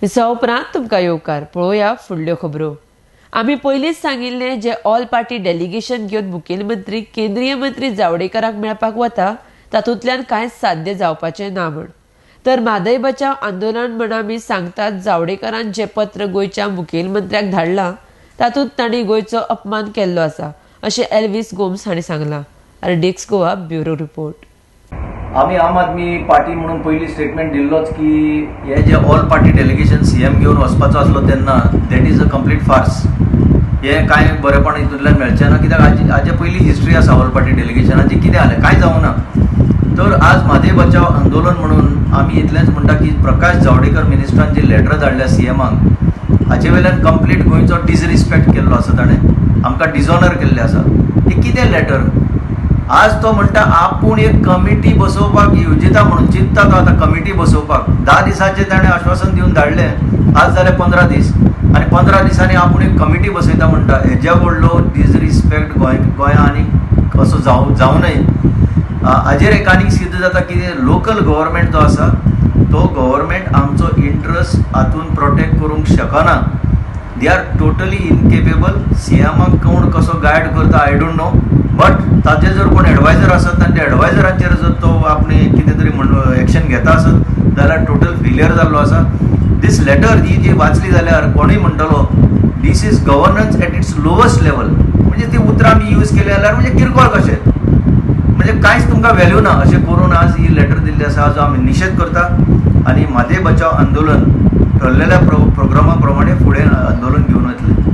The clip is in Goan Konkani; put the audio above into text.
दिसा उपरांत तुमकां येवकार. पळोवया फुडल्यो खबरो. आमी पयलींच सांगिल्लें, जे ऑल पार्टी डेलिगेशन घेवन मुखेलमंत्री केंद्रीय मंत्री जावडेकराक मेळपाक वता तातूंतल्यान कांयच साध्य जावपाचें ना म्हण. तर म्हादय बचाव आंदोलन म्हण आमी सांगतात, जावडेकरान जें पत्र गोंयच्या मुखेलमंत्र्याक धाडलां तातूंत तांणी गोंयचो अपमान केल्लो आसा, अशें एल्वीस गोम्स हांणी सांगलां. RDX Goa, bureau report. आमी आम आदमी पार्टी म्हणून पयली स्टेटमेंट दिल्लोच की हे जे ऑल पार्टी डेलिगेशन सीएम घेवन वचपाचो आसलो तेन्ना, that is a complete farce. हे कांय बरेपण हितूंतल्यान मेळचें ना, कित्याक हाजे पयली हिस्ट्री आसा ऑल पार्टी डेलिगेशनाची. कितें जालें? कांय जावं ना. तर आज म्हादय बचाव आंदोलन म्हणून आमी इतलेंच म्हणटा की प्रकाश जावडेकर मिनिस्टरान जी लेटर धाडल्या सीएमाक, हाचे वयल्यान कंप्लीट गोंयचो डिसरिस्पेक्ट केल्लो आसा. ताणें आमकां डिसऑनर केल्लें आसा. हें कितें लेटर? आज तो म्हणटा आपूण एक कमिटी बसोवपाक येवजिता म्हणून, चिंतता तो आतां कमिटी बसोवपाक. 10 दिसांचें ताणें आश्वासन दिवन धाडलें, आज जाले 15 दीस आनी 15 दिसांनी आपूण एक कमिटी बसयता म्हणटा. हेज्या व्हडलो डिसरिस्पेक्ट गोंय गोंया आनी असो जावं नये. हाजेर एक आनीक सिद्ध जाता की लोकल गव्हर्मेंट जो आसा तो गव्हर्मेंट आमचो इंट्रस्ट हातून प्रोटेक्ट करूंक शकना. They are totally incapable. सीएमाक कोण कसो गायड करता, I don't know, but ताजे जर कोण एडवायजर आसत आनी त्या एडवायजरांचेर जर तो आपणे कितें तरी म्हण एक्शन घेता आसत जाल्यार टोटल फेलियर जाल्लो आसा. दीस लेटर ही जी वाचली जाल्यार कोणूय म्हणटलो, this is governance at its lowest level. म्हणजे ती उतरां आमी यूज केली जाल्यार म्हणजे किरकोळ कशें, म्हणजे कांयच तुमकां व्हॅल्यू ना, अशें करून आज ही लेटर दिल्ली आसा, हाजो आमी निशेध करता आनी म्हादय बचाव आंदोलन ठरलेल्या प्रोग्रामा प्रमाणे फुडें आंदोलन घेवन वतले.